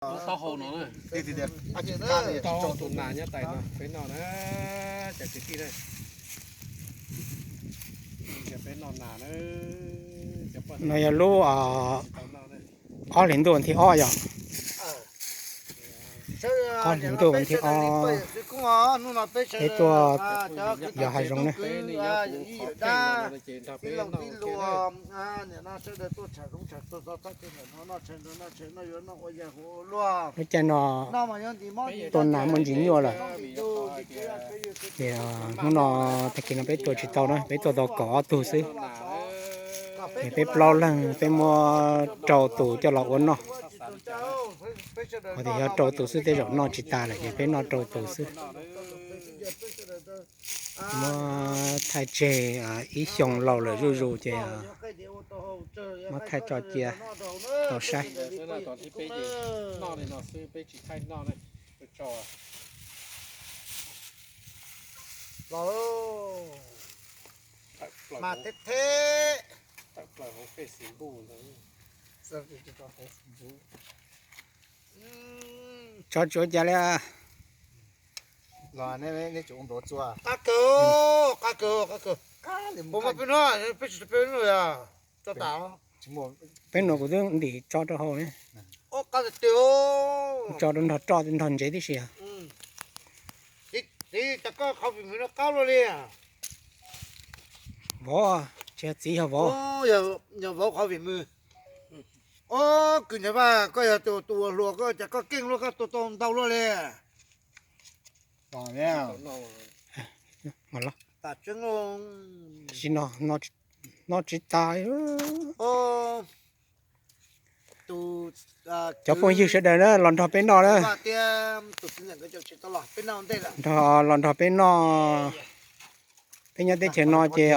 Tus nas nyob tais no peb noj na, cov kwv tij na, peb noj nas na, no yog lub ob hlis ntuj vas thib ob yog, ob hlis ntuj vas thib ob, peb tuaj yos hav zoov na. Lub caij no tua nas muaj ntsis nyuaj lawm, ces hnub no tag kis no peb tua tsis tau na, peb tua tau kaum ob tug xwb. Ces peb plaub leeg peb muab rau tus coj los ua noj. Ho tias yog rau tus xwb tej zaum noj tsis tas lawm ces peb noj rau tus xwb. Muab thaij tseg ib xyoo laus lawm zuj zus ces muab thaij tso cia tau saib. Tso tsuav cas li? Peb nuav kuv twb ntim tso rau hauv ne. Tso rau nrog roj nrog ntsev tib si. Vauv, tsis yog txiv yog vauv. Yog vauv qhov vim mwg. Ob, kws niam Vaj, koj yog tus ua hluas koj cas koj keej luaj, koj tua tau ntau luaj li. Tam tseeb, noj tsis tas. Cov phooj ywg sawv daws na, los nrog peb noj na. Nrog, los nrog peb noj. Peb nyob teb chaws no ces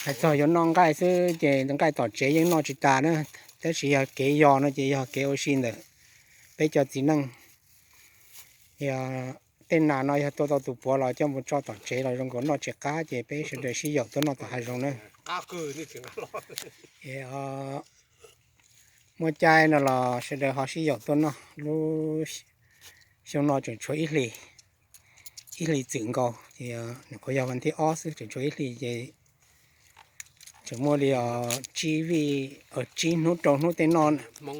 hais txog yuav noj nqaij xwb ces nqaij tom tsev yeej noj tsis tas na. Tab sis yog kev yos no ces yog kev ua si ntawm peb cov txiv neej. Yog tej nas no yog tua tau tus puav los coj mus tso tom tsev los zoo nkaus noj tsis qab ces peb sawv daws sib yaum tuaj noj tom hav zoov na. Muaj caij no los sawv daws ho sib yaum tuaj noj. Lub xyoo no tseem tshuav ib hlis, ib hlis txwm nkaus ces nws kuj yog vas thib ob xwb, tseem tshuav ib hlis ces tseem muaj li tsib vij, tsib hnub rau hnub tej no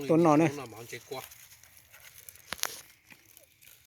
tuaj noj na.